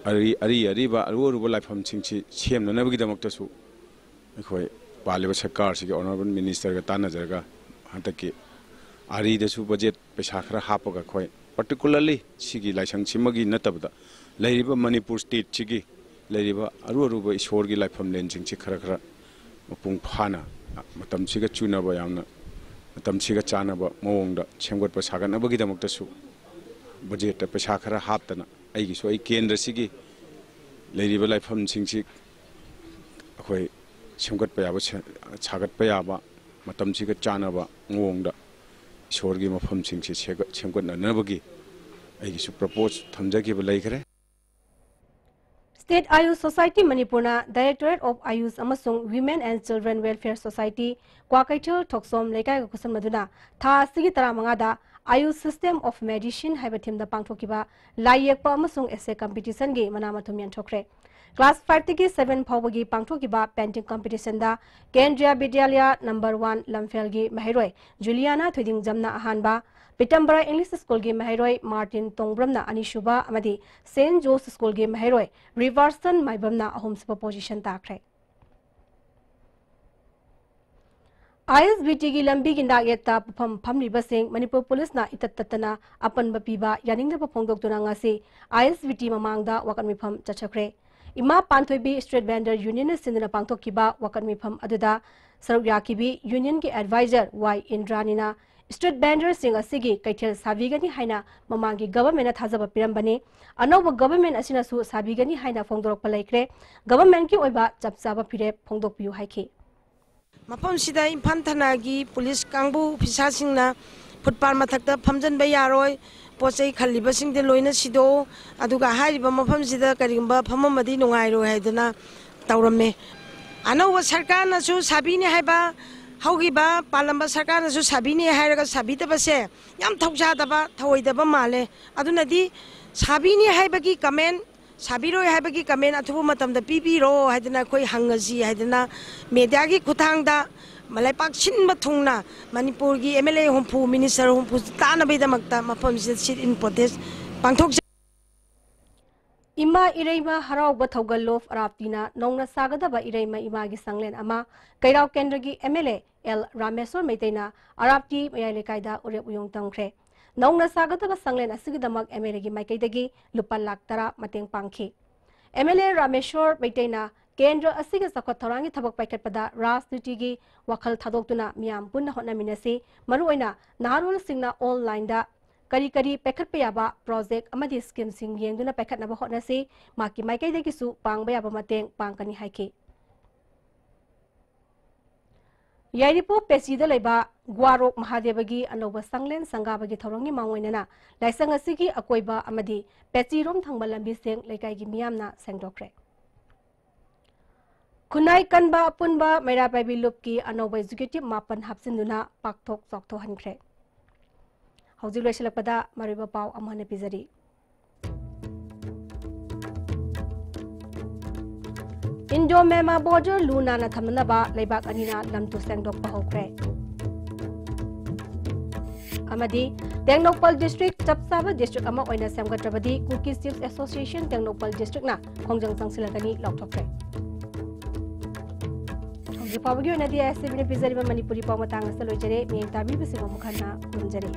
ꯑꯔꯤ-, ꯑꯔꯤ ꯑꯔꯤꯕ ꯑꯔꯨ ꯑꯔꯨꯕ ꯂꯥꯏꯐꯝꯁꯤꯡꯁꯤ ꯁꯦꯝꯅꯅꯕꯒꯤꯗꯃꯛꯇꯁꯨ ꯑꯩꯈꯣꯏ ꯄꯥꯜꯂꯤꯕ ꯁꯔꯀꯥꯔꯁꯤꯒꯤ honourable ministerꯒ ꯇꯥꯟꯅꯖꯔꯒ ꯍꯟꯗꯛꯀꯤ ꯑꯥꯔꯤꯗꯁꯨ budget ꯄꯩꯁꯥ ꯈꯔ ꯍꯥꯞꯄꯒ ꯑꯩꯈꯣꯏ particularly ꯁꯤꯒꯤ ꯂꯥꯏꯁꯪꯁꯤꯃꯒꯤ ꯅꯠꯇꯕꯗ ꯂꯩꯔꯤꯕ ꯃꯅꯤꯄꯨꯔ stateꯁꯤꯒꯤ ꯂꯩꯔꯤꯕ ꯑꯔꯨ ꯑꯔꯨꯕ ꯏꯁꯣꯔꯒꯤ ꯂꯥꯏꯐꯝꯂꯦꯟꯁꯤꯡꯁꯤ ꯈꯔ ꯈꯔ ꯃꯄꯨꯡ ꯐꯥꯅ ꯃꯇꯝꯁꯤꯒ ꯆꯨꯅꯕ, ꯌꯥꯝꯅ ꯃꯇꯝꯁꯤꯒ ꯆꯥꯟꯅꯕ ꯃꯑꯣꯡꯗ ꯁꯦꯝꯒꯠꯄ ꯁꯥꯒꯠꯅꯕꯒꯤꯗꯃꯛꯇꯁꯨ budgetꯇ ꯄꯩꯁꯥ ꯈꯔ ꯍꯥꯞꯇꯅ ꯑꯩꯒꯤꯁꯨ ꯑꯩ ꯀꯦꯟꯗ꯭ꯔꯁꯤꯒꯤ ꯂꯩꯔꯤꯕ ꯂꯥꯏꯐꯝꯁꯤꯡꯁꯤ ꯑꯩꯈꯣꯏ ꯁꯦꯝꯒꯠꯄ ꯌꯥꯕ, ꯁꯦ-, ꯁꯥꯒꯠꯄ ꯌꯥꯕ, ꯃꯇꯝꯁꯤꯒ ꯆꯥꯟꯅꯕ ꯃꯑꯣꯡꯗ ꯏꯁꯣꯔꯒꯤ ꯃꯐꯝꯁꯤꯡꯁꯤ ꯁꯦꯒꯠ-, ꯁꯦꯝꯒꯠꯅꯅꯕꯒꯤ ꯑꯩꯒꯤꯁꯨ propose ꯊꯝꯖꯈꯤꯕ ꯂꯩꯈ꯭ꯔꯦ꯫ State Ayush Society ꯃꯅꯤꯄꯨꯔꯅ Directorate of Ayush ꯑꯃꯁꯨꯡ Women and Children Welfare Society Kwakeithel ꯊꯣꯛꯁꯣꯝ ꯂꯩꯀꯥꯏꯒ ꯈꯨꯠꯁꯝꯅꯗꯨꯅ ꯊꯥ ꯑꯁꯤꯒꯤ ꯇꯔꯥꯃꯉꯥꯗ Ayush System of Medicine ꯍꯥꯏꯕ themeꯗ ꯄꯥꯡꯊꯣꯛꯈꯤꯕ ꯂꯥꯏ ꯌꯦꯛꯄ ꯑꯃꯁꯨꯡ essay competitionꯒꯤ ꯃꯅꯥ ꯃꯊꯨꯝ ꯌꯦꯟꯊꯣꯛꯈ꯭ꯔꯦ꯫ Class fiveꯇꯒꯤ seven ꯐꯥꯎꯕꯒꯤ ꯄꯥꯡꯊꯣꯛꯈꯤꯕ painting competitionꯗ ꯀꯦꯟꯗ꯭ꯔꯤꯌꯥ ꯕꯤꯗ꯭ꯌꯥꯂꯌ number one ꯂꯝꯐꯦꯜꯒꯤ ꯃꯍꯩꯔꯣꯏ ꯖꯨꯂꯤꯌꯥꯅꯥ ꯊꯣꯏꯗꯤꯡꯖꯝꯅ ꯑꯍꯥꯟꯕ, ꯄꯤꯇꯝꯕꯔꯥ ꯏꯪꯂꯤꯁ ꯁ꯭ꯀꯨꯜꯒꯤ ꯃꯍꯩꯔꯣꯏ ꯃꯥꯔꯇꯤꯟ ꯇꯣꯡꯕ꯭ꯔꯝꯅ ꯑꯅꯤꯁꯨꯕ ꯑꯃꯗꯤ ꯁꯦꯟꯠ ꯖꯣꯁ ꯁ꯭ꯀꯨꯜꯒꯤ ꯃꯍꯩꯔꯣꯏ ꯔꯤꯚꯔꯁꯟ ꯃꯥꯏꯕꯝꯅ ꯑꯍꯨꯝꯁꯨꯕ ꯄꯣꯖꯤꯁꯟ ꯇꯥꯈ꯭ꯔꯦ꯫ ꯑꯥꯏ ꯑꯦꯁ ꯕꯤ ꯇꯤꯒꯤ ꯂꯝꯕꯤꯒꯤ ꯅꯥꯛꯌꯦꯠꯇ ꯄꯣꯠꯐꯝ ꯐꯝꯂꯤꯕꯁꯤꯡ ꯃꯅꯤꯄꯨꯔ ꯄꯨꯂꯤꯁꯅ ꯏꯇꯠ ꯇꯠꯇꯅ ꯑꯄꯟꯕ ꯄꯤꯕ ꯌꯥꯅꯤꯡꯗꯕ ꯐꯣꯡꯗꯣꯛꯇꯨꯅ ꯉꯁꯤ ꯑꯥꯏ ꯑꯦꯁ ꯕꯤ ꯇꯤ ꯃꯃꯥꯡꯗ ꯋꯥꯀꯠ ꯃꯤꯐꯝ ꯆꯠꯊꯈ꯭ꯔꯦ꯫ ꯏꯃꯥ ꯄꯥꯟꯊꯣꯏꯕꯤ ꯁ꯭ꯇ꯭ꯔꯤꯠ ꯚꯦꯟꯗꯔ ꯌꯨꯅꯤꯌꯟꯅ ꯁꯤꯟꯗꯨꯅ ꯄꯥꯡꯊꯣꯛꯈꯤꯕ ꯋꯥꯀꯠ ꯃꯤꯐꯝ ꯑꯗꯨꯗ ꯁꯔꯨꯛ ꯌꯥꯈꯤꯕꯤ ꯌꯨꯅꯤꯌꯟꯒꯤ ꯑꯦꯗꯚꯥꯏꯖꯔ ꯋꯥꯏ ꯏꯟꯗ꯭ꯔꯥꯅꯤꯅ ꯁ꯭ꯇ꯭ꯔꯤꯠ ꯚꯦꯟꯗꯔꯁꯤꯡ ꯑꯁꯤꯒꯤ ꯀꯩꯊꯦꯜ ꯁꯥꯕꯤꯒꯅꯤ ꯍꯥꯏꯅ ꯃꯃꯥꯡꯒꯤ ꯒꯚꯔꯟꯃꯦꯟꯠꯅ ꯊꯥꯖꯕ ꯄꯤꯔꯝꯕꯅꯤ꯫ ꯑꯅꯧꯕ ꯒꯚꯔꯟꯃꯦꯟꯠ ꯑꯁꯤꯅꯁꯨ ꯁꯥꯕꯤꯒꯅꯤ ꯍꯥꯏꯅ ꯐꯣꯡꯗꯣꯔꯛꯄ ꯂꯩꯈ꯭ꯔꯦ꯫ ꯒꯚꯔꯟꯃꯦꯟꯠꯀꯤ ꯑꯣꯏꯕ ꯆꯞ ꯆꯥꯕ ꯐꯤꯔꯦꯞ ꯐꯣꯡꯗꯣꯛꯄꯤꯌꯨ ꯍꯥꯏꯈꯤ꯫ ꯃꯐꯝꯁꯤꯗ ꯏꯝꯐꯥꯜ ꯊꯅꯥꯒꯤ ꯄꯨꯂꯤꯁ ꯀꯥꯡꯕꯨ ꯑꯣꯐꯤꯁꯥꯔꯁꯤꯡꯅ ꯐꯨꯠꯄꯥꯠ ꯃꯊꯛꯇ ꯐꯝꯖꯟꯕ ꯌꯥꯔꯣꯏ, ꯄꯣꯠ ꯆꯩ ꯈꯜꯂꯤꯕꯁꯤꯡꯗꯤ ꯂꯣꯏꯅ ꯁꯤꯗꯣꯛꯎ, ꯑꯗꯨꯒ ꯍꯥꯏꯔꯤꯕ ꯃꯐꯝꯁꯤꯗ ꯀꯔꯤꯒꯨꯝꯕ ꯐꯝꯃꯝꯃꯗꯤ ꯅꯨꯡꯉꯥꯏꯔꯣꯏ ꯍꯥꯏꯗꯅ ꯇꯧꯔꯝꯃꯦ꯫ ꯑꯅꯧꯕ ꯁꯔꯀꯥꯔꯅꯁꯨ ꯁꯥꯕꯤꯅꯤ ꯍꯥꯏꯕ, ꯍꯧꯈꯤꯕ ꯄꯥꯜꯂꯝꯕ ꯁꯔꯀꯥꯔꯅꯁꯨ ꯁꯥꯕꯤꯅꯤ ꯍꯥꯏꯔꯒ ꯁꯥꯕꯤꯗꯕꯁꯦ ꯌꯥꯝ ꯊꯧꯁꯥꯗꯕ, ꯊꯧꯑꯣꯏꯗꯕ ꯃꯥꯜꯂꯦ꯫ ꯑꯗꯨꯅꯗꯤ ꯁꯥꯕꯤꯅꯤ ꯍꯥꯏꯕꯒꯤ ꯀꯃꯦꯟ, ꯁꯥꯕꯤꯔꯣꯏ ꯍꯥꯏꯕꯒꯤ ꯀꯃꯦꯟ ꯑꯊꯨꯕ ꯃꯇꯝꯗ ꯄꯤꯕꯤꯔꯣ ꯍꯥꯏꯗꯅ ꯑꯩꯈꯣꯏ ꯍꯪꯉꯁꯤ ꯍꯥꯏꯗꯅ ꯃꯦꯗꯤꯌꯥꯒꯤ ꯈꯨꯠꯊꯥꯡꯗ ꯂꯩꯄꯥꯛ ꯁꯤꯟꯕ ꯊꯨꯡꯅ ꯃꯅꯤꯄꯨꯔꯒꯤ ꯑꯦꯝ ꯑꯦꯜ ꯑꯦ ꯍꯨꯝꯐꯨ, ꯃꯤꯅꯤꯁꯇꯔ ꯍꯨꯝꯐꯨ ꯇꯥꯅꯕꯒꯤꯗꯃꯛꯇ ꯃꯐꯝꯁꯤꯗ sit in protest ꯄꯥꯡꯊꯣꯛꯆꯩ꯫ ꯏꯃꯥ ꯏꯔꯩꯃ ꯍꯔꯥꯎꯕ ꯊꯧꯒꯜꯂꯣ ꯑꯔꯥꯞꯇꯤꯅ ꯅꯧꯅ ꯁꯥꯒꯗꯕ ꯏꯔꯩꯃ ꯏꯃꯥꯒꯤ ꯁꯪꯂꯦꯟ ꯑꯃ ꯀꯩꯔꯥꯎ ꯀꯦꯟꯗ꯭ꯔꯒꯤ M L A L Rameshwor ꯃꯩꯇꯩꯅ ꯑꯔꯥꯞꯇꯤ ꯃꯌꯥꯏ ꯂꯩꯀꯥꯏꯗ ꯎꯔꯦꯞ ꯎꯌꯨꯡ ꯇꯝꯈ꯭ꯔꯦ꯫ ꯅꯧꯅ ꯁꯥꯒꯗꯕ ꯁꯪꯂꯦꯟ ꯑꯁꯤꯒꯤꯗꯃꯛ ꯑꯦꯝ ꯑꯦꯜ ꯑꯦꯒꯤ ꯃꯥꯏꯀꯩꯗꯒꯤ ꯂꯨꯄꯥ ꯂꯥꯈ ꯇꯔꯥ ꯃꯇꯦꯡ ꯄꯥꯡꯈꯤ꯫ ꯑꯦꯝ ꯑꯦꯜ ꯑꯦ ꯔꯥꯃꯦꯁꯣꯔ ꯃꯩꯇꯩꯅ ꯀꯦꯟꯗ꯭ꯔ ꯑꯁꯤꯒꯤ ꯆꯥꯎꯈꯠ ꯊꯧꯔꯥꯡꯒꯤ ꯊꯕꯛ ꯄꯥꯏꯈꯠꯄꯗ ꯔꯥꯖꯅꯤꯇꯤꯒꯤ ꯋꯥꯈꯜ ꯊꯥꯗꯣꯛꯇꯨꯅ ꯃꯤꯌꯥꯝ ꯄꯨꯟꯅ ꯍꯣꯠꯅꯃꯤꯟꯅꯁꯤ, ꯃꯔꯨꯑꯣꯏꯅ ꯅꯍꯥꯔꯣꯜꯁꯤꯡꯅ ꯑꯣꯟꯂꯥꯏꯟꯗ ꯀꯔꯤ ꯀꯔꯤ ꯄꯥꯏꯈꯠꯄ ꯌꯥꯕ ꯄ꯭ꯔꯣꯖꯦꯛ ꯑꯃꯗꯤ ꯁ꯭ꯀꯤꯝꯁꯤꯡ ꯌꯦꯡꯗꯨꯅ ꯄꯥꯏꯈꯠꯅꯕ ꯍꯣꯠꯅꯁꯤ, ꯃꯍꯥꯛꯀꯤ ꯃꯥꯏꯀꯩꯗꯒꯤꯁꯨ ꯄꯥꯡꯕ ꯌꯥꯕ ꯃꯇꯦꯡ ꯄꯥꯡꯒꯅꯤ ꯍꯥꯏꯈꯤ꯫ ꯌꯥꯏꯔꯤꯄꯣꯛ ꯄꯦꯆꯤꯗ ꯂꯩꯕ ꯒ꯭ꯋꯥꯔꯣꯛ ꯃꯍꯥꯗꯦꯕꯒꯤ ꯑꯅꯧꯕ ꯁꯪꯂꯦꯟ ꯁꯪꯒꯥꯕꯒꯤ ꯊꯧꯔꯝꯒꯤ ꯃꯥꯡꯑꯣꯏꯅꯅ ꯂꯥꯏꯁꯪ ꯑꯁꯤꯒꯤ ꯑꯀꯣꯏꯕ ꯑꯃꯗꯤ ꯄꯦꯆꯤꯔꯣꯝ ꯊꯪꯕ ꯂꯝꯕꯤꯁꯤꯡ ꯂꯩꯀꯥꯏꯒꯤ ꯃꯤꯌꯥꯝꯅ ꯁꯦꯡꯗꯣꯛꯈ꯭ꯔꯦ꯫ ꯈꯨꯟꯅꯥꯏ ꯀꯟꯕ ꯑꯄꯨꯟꯕ ꯃꯩꯔꯥ ꯄꯥꯏꯕꯤ ꯂꯨꯞꯀꯤ ꯑꯅꯧꯕ ꯑꯦꯛꯖꯤꯀ꯭ꯌꯨꯇꯤꯕ ꯃꯥꯄꯟ ꯍꯥꯞꯆꯤꯟꯗꯨꯅ ꯄꯥꯛꯊꯣꯛ ꯆꯥꯎꯊꯣꯛꯍꯟꯈ꯭ꯔꯦ꯫ ꯍꯧꯖꯤꯛ ꯂꯣꯏꯁꯤꯜꯂꯛꯄꯗ ꯃꯔꯨꯑꯣꯏꯕ ꯄꯥꯎ ꯑꯃꯨꯛ ꯍꯟꯅ ꯄꯤꯖꯔꯤ꯫ ꯏꯟꯗꯣ ꯃ꯭ꯌꯥꯟꯃꯥꯔ ꯕꯣꯔꯗꯔ ꯂꯨ ꯅꯥꯟꯅ ꯊꯝꯅꯅꯕ ꯂꯩꯕꯥꯛ ꯑꯅꯤꯅ ꯂꯝ ꯇꯨ ꯁꯦꯡꯗꯣꯛꯄ ꯍꯧꯈ꯭ꯔꯦ꯫ ꯑꯃꯗꯤ ꯇꯦꯡꯅꯧꯄꯜ district ꯆꯞ ꯆꯥꯕ district ꯑꯃ ꯑꯣꯏꯅ ꯁꯦꯝꯒꯠꯇ꯭ꯔꯕꯗꯤ Kuki Chiefs Association ꯇꯦꯡꯅꯧꯄꯜ districtꯅ ꯈꯣꯡꯖꯪ ꯆꯪꯁꯤꯜꯂꯒꯅꯤ ꯂꯥꯎꯊꯣꯛꯈ꯭ꯔꯦ꯫ ꯍꯧꯖꯤꯛ ꯐꯥꯎꯕꯒꯤ ꯑꯣꯏꯅꯗꯤ ꯑꯥꯏ ꯑꯦꯁ ꯇꯤ ꯚꯤꯅ ꯄꯤꯖꯔꯤꯕ ꯃꯅꯤꯄꯨꯔꯤ ꯄꯥꯎ ꯃꯇꯥꯡ ꯑꯁꯤꯗ ꯂꯣꯏꯖꯔꯦ꯫ ꯃꯤꯠꯌꯦꯡ ꯇꯥꯕꯤꯕꯁꯤꯡꯕꯨ ꯑꯃꯨꯛ ꯍꯟꯅ ꯈꯨꯔꯨꯝꯖꯔꯤ꯫